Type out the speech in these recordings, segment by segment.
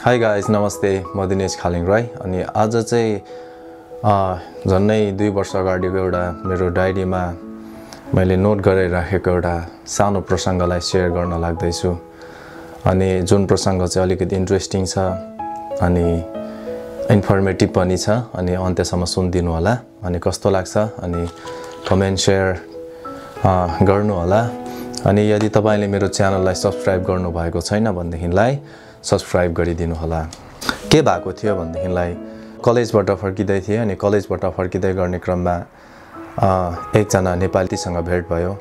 Hi guys नमस्ते म दिनेश खालिङ राई अनि आज चाहिँ झन्नै 2 वर्ष अगाडिको एउटा मेरो डायरीमा मैले नोट गरेर राखेको एउटा सानो प्रसङ्गलाई शेयर गर्न लाग्दैछु अनि जुन प्रसङ्ग चाहिँ अलिकति इन्ट्रेस्टिङ छ अनि इन्फर्मेटिभ पनि छ अनि अन्त्यसम्म सुनिदिनु होला अनि कस्तो लाग्छ अनि कमेन्ट शेयर गर्नु होला अनि यदि तपाईले मेरो च्यानललाई सब्स्क्राइब गर्नु भएको छैन भनेदेखिलाई सब्स्क्राइब गरिदिनु होला। के भएको थियो भनेदेखिलाई कलेजबाट फर्किदै थिए अनि कलेजबाट फर्किदै गर्ने क्रममा एकजना नेपालीसँग भेट भयो।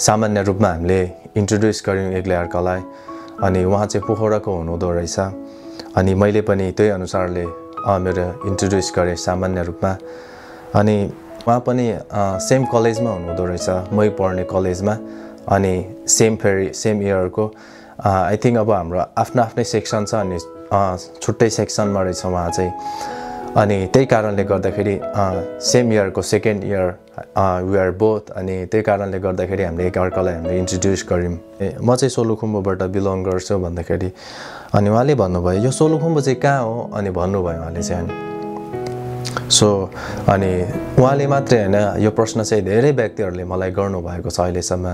सामान्य रूपमा हामीले इन्ट्रोड्युस गर्यौं एकले अर्कालाई अनि उहाँ चाहिँ पोखराको हुनुहुँदो रहेछ अनि मैले पनि त्यही अनुसारले मेरो इन्ट्रोड्युस गरे सामान्य रूपमा अनि उहाँ पनि सेम कलेजमा हुनुहुँदो रहेछ मै पढ्ने कलेजमा अनि सेम इयरको आई थिंक अब हाम्रो आफ्नै सेक्सन छ अनि छुट्टै सेक्सनमा रहेछ उहाँ चाहिँ अनि त्यही कारणले गर्दाखेरि सेम इयरको second year we are both अनि त्यही कारणले गर्दाखेरि हामीले एकअर्कालाई हामीले इन्ट्रोड्युस गर्यौं। म चाहिँ सोलुखुम्बुबाट बिलोङ गर्छु भन्दाखेरि अनि उहाँले भन्नुभयो यो सोलुखुम्बु चाहिँ कहाँ हो अनि भन्नुभयो उहाँले चाहिँ सो अनि उहाँले मात्रै हैन यो प्रश्न चाहिँ धेरै व्यक्तिहरूले मलाई गर्नु भएको छ अहिलेसम्म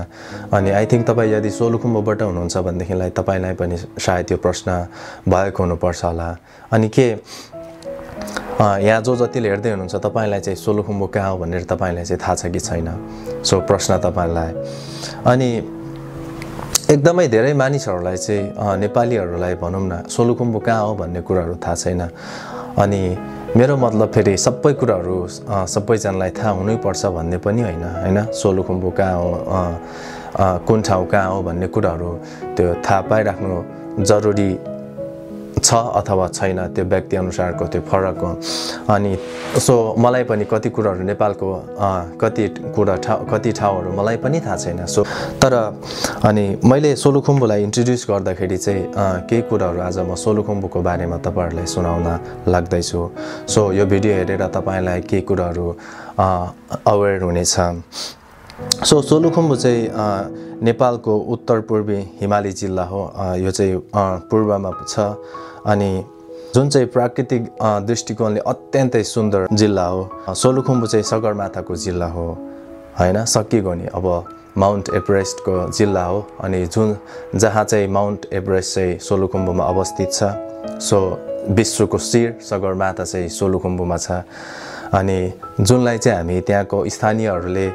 अनि आई थिंक तपाई यदि सोलुखुम्बुबाट हुनुहुन्छ भनेदेखिलाई तपाईलाई पनि सायद यो प्रश्न भएको हुनुपर्छ होला अनि के यहाँ जो जतिले हेर्दै हुनुहुन्छ तपाईलाई चाहिँ सोलुखुम्बु कहाँ हो भनेर तपाईलाई चाहिँ थाहा छ कि छैन सो प्रश्न तपाईलाई अनि एकदमै धेरै मानिसहरूलाई चाहिँ नेपालीहरूलाई भनौं न सोलुखुम्बु कहाँ हो भन्ने कुराहरू थाहा छैन अनि मेरो मतलब फेरि सबै कुराहरू सबैजनालाई थाहा हुनै पर्छ भन्ने पनि हैन सोलुखुम्बु कहाँ हो कुन ठाउँ कहाँ हो भन्ने कुराहरू त्यो थाहा पाइराख्नु जरुरी छ अथवा छैन त्यो व्यक्ति अनुसारको त्यो फरक हो अनि सो मलाई पनि कति कुराहरू नेपालको कति ठाउँहरू मलाई पनि थाहा छैन सो तर अनि मैले सोलुखुम्बुलाई इन्ट्रोड्युस गर्दाखेरि चाहिँ केही कुराहरू आज म सोलुखुम्बुको बारेमा तपाईहरुलाई सुनाउन लाग्दैछु सो यो भिडियो हेरेर तपाईलाई केही कुराहरू अवेयर हुनेछ। सो सोलुखुम्बु चाहिँ नेपालको उत्तर पूर्वी हिमाली जिल्ला हो यो चाहिँ पूर्वमा छ अनि जुन चाहिँ प्राकृतिक दृष्टिकोणले अत्यन्तै सुन्दर जिल्ला हो। सोलुखुम्बु चाहिँ सगरमाथाको जिल्ला हो हैन सकिगयो नि अब माउन्ट एभरेस्टको जिल्ला हो अनि जहाँ चाहिँ माउन्ट एभरेस्ट चाहिँ सोलुखुम्बुमा अवस्थित छ सो विश्वको शिर सगरमाथा चाहिँ सोलुखुम्बुमा छ अनि जुनलाई चाहिँ हामी त्यहाँको स्थानीयहरूले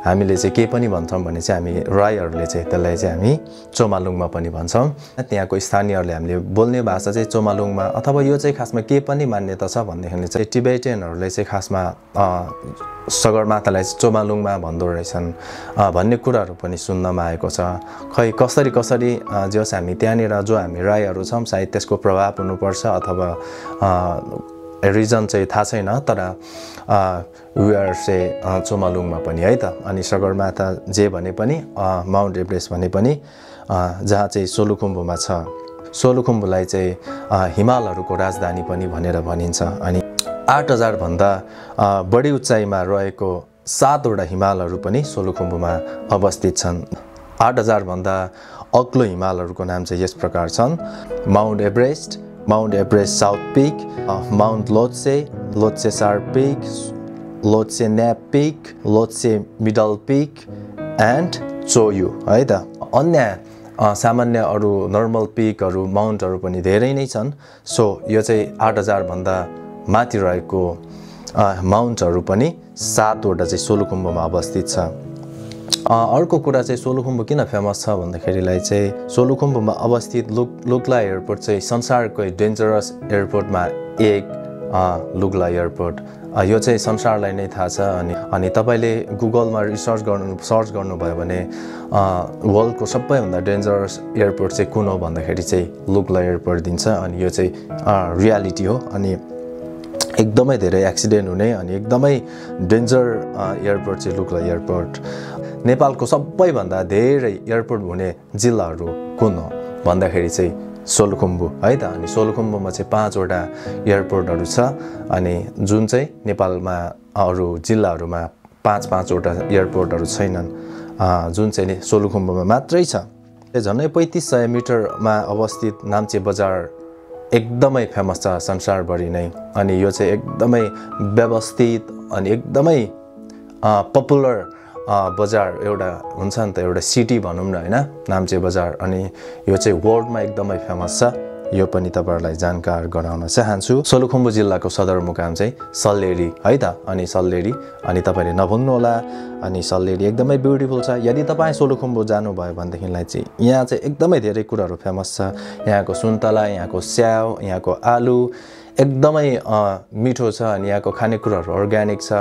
हामीले चाहिँ के पनि भन्छौं भने चाहिँ हामी राईहरूले चाहिँ त्यसलाई चाहिँ हामी चोमालुङमा पनि भन्छौं। त्यहाँको स्थानीयहरूले हामीले बोल्ने भाषा चाहिँ चोमालुङमा अथवा यो चाहिँ खासमा के पनि मान्यता छ भन्दाखेरि चाहिँ टिबेटियनहरूले चाहिँ खासमा सगरमाथालाई चोमालुङमा भन्दो रहेछन् भन्ने कुराहरू पनि सुन्नमा आएको छ। खै कसरी जस हामी त्यहाँनिर जो हामी राईहरू छौं सायद त्यसको प्रभाव हुनुपर्छ अथवा रिजन चाहिँ थाहा छैन तर वी आर से चोमालुङमा पनि है त अनि सगरमाथा जे भने पनि माउन्ट एभरेस्ट भने पनि जहाँ चाहिँ सोलुखुम्बुमा छ सोलुखुम्बुलाई चाहिँ हिमालहरूको राजधानी पनि भनेर भनिन्छ अनि 8000 भन्दा बढी उचाइमा रहेको 7 वटा हिमालहरू पनि सोलुखुम्बुमा अवस्थित छन्। 8000 भन्दा अग्लो हिमालहरूको नाम चाहिँ यस प्रकार छन् Mount Everest south peak Mount Lhotse Shar peak Lhotse Nup peak Lhotse middle peak and Cho Oyu है त अन्य सामान्य अरु नर्मल पिकहरू माउन्टहरू पनि धेरै नै छन्। सो यो चाहिँ 8000 भन्दा माथि रहेको माउन्टहरू पनि 7 वटा चाहिँ सोलुखुम्बुमा अवस्थित छ। अर्को कुरा चाहिँ सोलुखुम्बु किन फेमस छ भन्दाखेरिलाई चाहिँ सोलुखुम्बुमा अवस्थित लुक्ला एयरपोर्ट चाहिँ संसारकै डेन्जरस एयरपोर्टमा एक लुक्ला एयरपोर्ट यो चाहिँ संसारलाई नै थाहा छ अनि तपाईले गुगलमा सर्च गर्नुभयो भने वर्ल्डको सबैभन्दा डेन्जरस एयरपोर्ट चाहिँ कुन हो भन्दाखेरि चाहिँ लुक्ला एयरपोर्ट दिन्छ अनि यो चाहिँ रियालिटी हो अनि एकदमै धेरै एक्सिडेन्ट हुने अनि एकदमै डेन्जर एयरपोर्ट चाहिँ लुक्ला एयरपोर्ट। नेपालको सबैभन्दा धेरै एयरपोर्ट हुने जिल्लाहरू कुन हो भन्दाखेरि चाहिँ सोलुखुम्बु है त अनि सोलुखुम्बुमा चाहिँ 5 वटा एयरपोर्टहरू छ अनि जुन चाहिँ नेपालमा अरु जिल्लाहरूमा 5 वटा एयरपोर्टहरू छैनन् जुन चाहिँ सोलुखुम्बुमा मात्रै छ। झन्डै 3500 मिटरमा अवस्थित नाम्चे बजार एकदमै फेमस छ संसारभरि नै अनि यो चाहिँ एकदमै व्यवस्थित अनि एकदमै पपुलर बजार एउटा हुन्छ नि त एउटा सिटी भनौँ न हैन नाम्चे बजार अनि यो चाहिँ वर्ल्डमा एकदमै फेमस छ यो पनि तपाईहरुलाई जानकार गराउन चाहन्छु सोलुखुम्बु जिल्लाको सदरमुकाम चाहिँ सल्लेरी है त अनि सल्लेरी अनि तपाईले नभुल्नु होला अनि सल्लेरी एकदमै ब्युटिफुल छ यदि तपाई सोलुखुम्बु जानु भयो भनेदेखिलाई चाहिँ यहाँ चाहिँ एकदमै धेरै कुराहरु फेमस छ यहाँको सुन्तला यहाँको स्याउ यहाँको आलु एकदमै मिठो छ अनि यहाँको खानेकुराहरु अर्ग्यानिक छ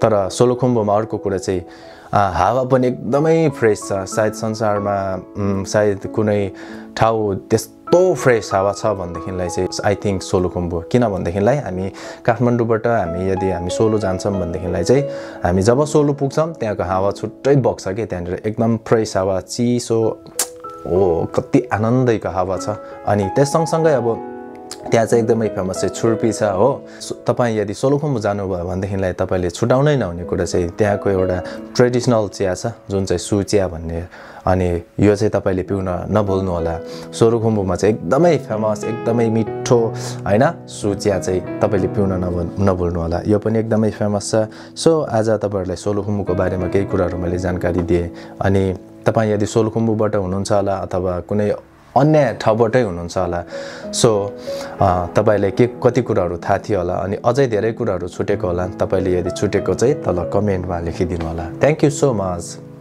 तर सोलुखुम्बुमा अर्को कुरा चाहिँ हावा पनि एकदमै फ्रेश छ सायद संसारमा सायद कुनै ठाउँ त्यस्तो फ्रेश हावा छ भन्देखिलाई चाहिँ आई थिंक सोलुखुम्बु किन भन्देखिलाई हामी काठमाडौँबाट यदि हामी सोलु जान्छौं भन्देखिलाई चाहिँ हामी जब सोलु पुग्छौं त्यहाँको हावा छुट्टै बग्छ के त्यहाँनिर एकदम फ्रेश हावा चिसो ओ कति आनन्दको हावा छ अनि त्यस सँगसँगै अब त्यहाँ चाहिँ एकदमै फेमस चाहिँ छुर्पी छ हो तपाई यदि सोलुखुम्बु जानुभयो भनेदेखिलाई तपाईले छुटाउनै नहुने कुरा चाहिँ त्यहाँको एउटा ट्रेडिसनल चिया छ जुन चाहिँ सुचिया भन्ने अनि यो चाहिँ तपाईले पिउन नभुल्नु होला सोलुखुम्बुमा चाहिँ एकदमै फेमस एकदमै मिठो हैन सुचिया चाहिँ तपाईले पिउन नभुल्नु होला यो पनि एकदमै फेमस छ सो आज तपाईहरुलाई सोलुखुम्बुको बारेमा केही कुराहरु मैले जानकारी दिए अनि तपाई यदि सोलुखुम्बुबाट हुनुहुन्छ होला अथवा कुनै अन्य ठाउँबाटै हुनुहुन्छ होला सो तपाईलाई के कति कुराहरु थाहा थियो होला अनि अझै धेरै कुराहरु छुटेको होला तपाईले यदि छुटेको चाहिँ तल कमेन्टमा लेखिदिनु होला थ्यांक यू सो मच